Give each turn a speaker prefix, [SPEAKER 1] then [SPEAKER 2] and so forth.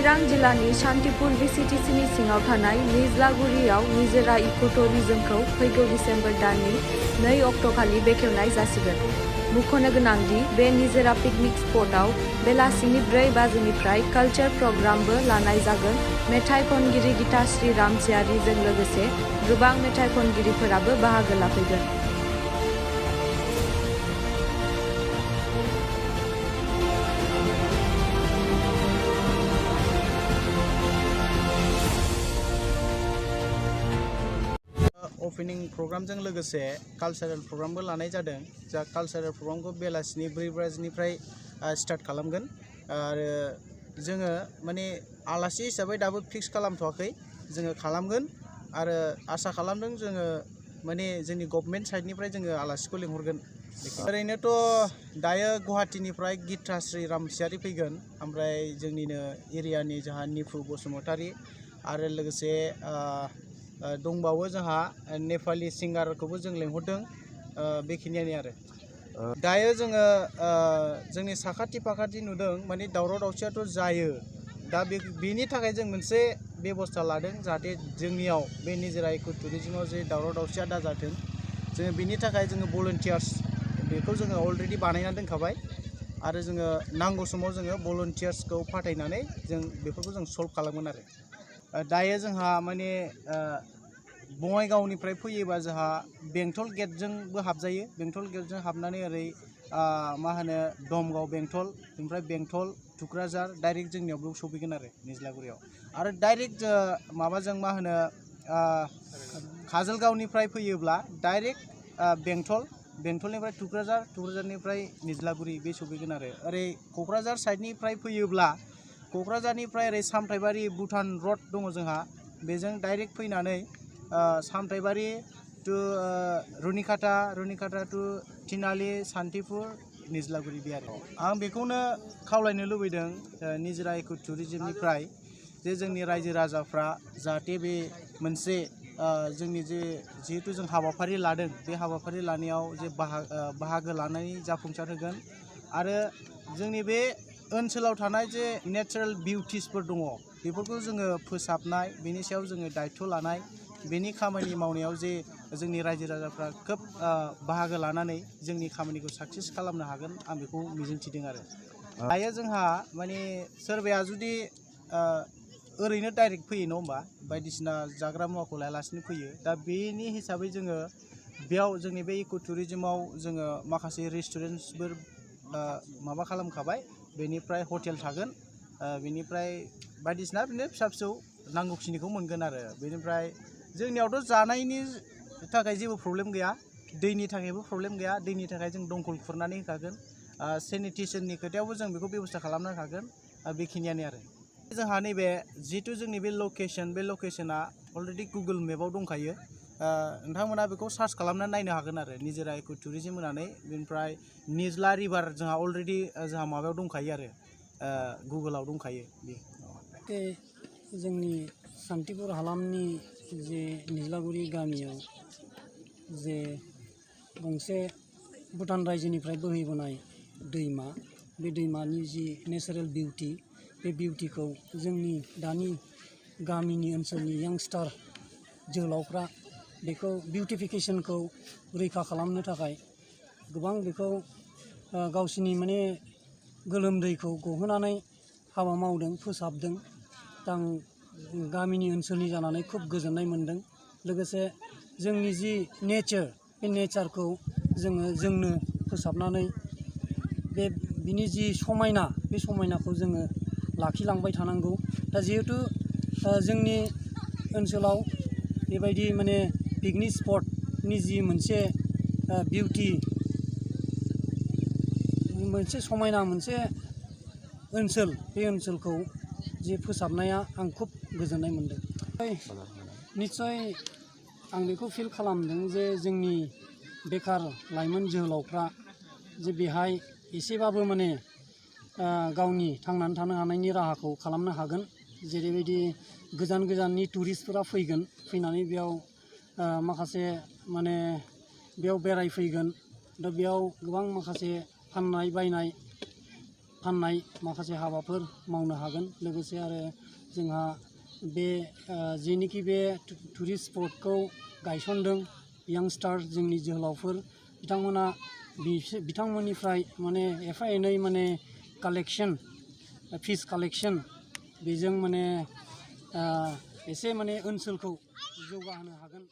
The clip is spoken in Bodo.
[SPEAKER 1] चिरां जिल्लानि शान्तिपुर VCTC नि सिङाव थानाय निज्लागुरियाव निजोरा इको टुरिजमखौ फैगौ डिसेम्बर दाननि 2 अक्ट'खालि बेखेवनाय जासिगोन। मुंख'नो गोनांदि बे निजोरा पिकनिक स्पटआव बेलासिनि 4 बाजिनिफ्राय कालचार प्रग्रामबो लानाय जागोन। मेथाइ खनगिरि गीताश्री रामसियारिजों लोगोसे गोबां मेथाइ खनगिरिफोराबो बाहागो लाफैगोन।
[SPEAKER 2] ओपनिंग प्रोग्रामजों लोगोसे कालचारेल प्रोग्रामबो लानाय जादों। जा कालचारेल प्रोग्रामखौ बेलासिनि 4 बाजिनिफ्राय स्टार्ट खालामगोन आरो जोङो माने आलासि हिसाबै दाबो फिक्स खालामथ'वाखै, जोङो खालामगोन आरो आसा खालामदों जोङो माने जोंनि गभर्नमेन्ट साइडनिफ्राय जोङो आलासिखौ लिंहरगोन। ओरैनोथ' दायो गुवाहाटीनिफ्राय गीताश्री रामसियारि फैगोन, ओमफ्राय जोंनिनो एरियानि जोंहा निफु बसुमतारी आरो लोगोसे दंबावो जोंहा नेपाली सिंगारखौबो जों लेंहरदों। बेखिनियानो आरो दायो जोङो जोंनि साखाथि फाखाथि नुदों माने दावराव दावसियाथ' जायो। दा बेनि थाखाय जों मोनसे बेबस्था लादों जाहाथे जोंनियाव बे निजोरा इको टुरिजमाव जे दावराव दावसिया दाजाथों, जोङो बेनि थाखाय जोङो भलुन्टियार्स बेखौ जोङो अलरेडि बानायना दोनखाबाय आरो जोङो नांगौ समाव जोङो भलुन्टियार्सखौ फाथायनानै जों बेफोरखौ जों सल्भ खालामगोन आरो दायो जोंहा माने बङाइगावनिफ्राय फैयोबा जोंहा बेंटल गेटजोंबो हाबजायो। बेंटल गेटजों हाबनानै ओरै मा होनो दमगाव बेंटल, ओमफ्राय बेंटल थुक्राझार डाइरेक्ट जोंनियाव बेयाव सफैगोन आरो निज्लागुरियाव। आरो डाइरेक्ट माबाजों मा होनो काजलगावनिफ्राय फैयोब्ला डाइरेक्ट बेंटलनिफ्राय थुक्राझारनिफ्राय निज्लागुरि बे सफैगोन आरो ओरै क'क्राझार साइडनिफ्राय फैयोब्ला क'क्राझारनिफ्राय ओरै सामथाइबारि भुटान रड दङ जोंहा, बेजों डाइरेक्ट फैनानै सामथाइबारि टु रुनिकाटा टु थिनालि सान्तिपुर निज्लागुरि बे आरो आं बेखौनो खावलायनो लुबैदों निजोरा इको टुरिजमनिफ्राय जे जोंनि रायजो राजाफ्रा जाहाथे बे मोनसे जोंनि जिहेतु जों हाबाफारि लादों, बे हाबाफारि लानायाव जे बाहागो लानानै जाफुंसार होगोन आरो जोंनि बे ओनसोलाव थानाय जे नेचारेल बिउटिसफोर दङ बेफोरखौ जोङो फोसाबनाय, बेनि सायाव जोङो दायथ' लानाय, बेनि खामानि मावनायाव जे जोंनि रायजो राजाफ्रा खोब बाहागो लानानै जोंनि खामानिखौ साक्सेस खालामनो हागोन, आं बेखौ मिजिंथिदों आरो दायो जोंहा माने सोरबाया जुदि ओरैनो डाइरेक्ट फैयो नङा होमबा, बायदिसिना जाग्रा मुवाखौ लायालासिनो फैयो। दा बेनि हिसाबै जोङो बेयाव जोंनि बे इको टुरिजमाव जोङो माखासे रेस्टुरेन्टसफोर माबा खालामखाबाय, बेनिफ्राय हटेल थागोन, बेनिफ्राय बायदिसिना बिदिनो फिसा फिसौ नांगौखिनिखौ मोनगोन आरो बेनिफ्राय जोंनियावथ' जानायनि थाखाय जेबो प्रब्लेम गैया, दैनि थाखायबो प्रब्लेम गैया। दैनि थाखाय जों दंखल खुरनानै होखागोन, सेनिटेसननि खोथायावबो जों बेखौ बेब'स्था खालामनो होखागोन। बेखिनियानो आरो जोंहा नैबे जिहेतु जोंनि बे लकेशना अलरेडि गुगोल मेपाव दंखायो। नोंथांमोना बेखौ सार्च खालामनानै नायनो हागोन आरो निजोरा इको टुरिजम होनानै। बेनिफ्राय निज्ला रिभार जोंहा अलरेडि जोंहा माबायाव दंखायो आरो गुगोलाव दंखायो।
[SPEAKER 3] बे जोंनि शान्तिपुर हालामनि जे निज्लागुरि गामियाव जे गंसे भुटान रायजोनिफ्राय बोहैबोनाय दैमा, बे दैमानि जि नेचारेल बिउटि, बे बिउटिखौ जोंनि दानि गामिनि ओनसोलनि यांस्टार जोहोलावफ्रा बेखौ बिउटिफिकेसनखौ रैखा खालामनो थाखाय गोबां बेखौ गावसिनि माने गोलोमदैखौ गहोनानै हाबा मावदों, फोसाबदों। आं गामिनि ओनसोलनि जानानै खुब गोजोननाय मोन्दों। लोगोसे जोंनि जि नेचार, बे नेचारखौ जोंनो फोसाबनानै बिनि जि समायना, बे समायनाखौ जोङो लाखिलांबाय थानांगौ। दा जिहेतु जोंनि ओनसोलाव बेबायदि माने पिकनिक स्पटनि जि मोनसे बिउटि, मोनसे समायना मोनसे ओनसोल, बे ओनसोलखौ जे फोसाबनाया आं खुब गोजोननाय मोन्दों। निस्सय आं बेखौ फिल खालामदों जे जोंनि बेखार लाइमोन जोहोलावफ्रा जे बेहाय एसेबाबो माने गावनि थांनानै थानो हानायनि राहाखौ खालामनो हागोन। जेरैबायदि गोजान गोजाननि टुरिस्टफोरा फैगोन, फैनानै बेयाव माखासे माने बेयाव बेरायफैगोन। दा बेयाव गोबां माखासे फाननाय बायनाय फाननाय माखासे हाबाफोर मावनो हागोन। लोगोसे आरो जोंहा बे जेनिखि बे टुरिस्ट स्पटखौ गायसनदों यांगस्टार जोंनि जोहोलावफोर बिथांमोना बिथांमोननिफ्राय माने एफा एनै माने कालेक्शन फिस कालेक्शन बेजों माने एसे माने ओनसोलखौ जौगाहोनो हागोन।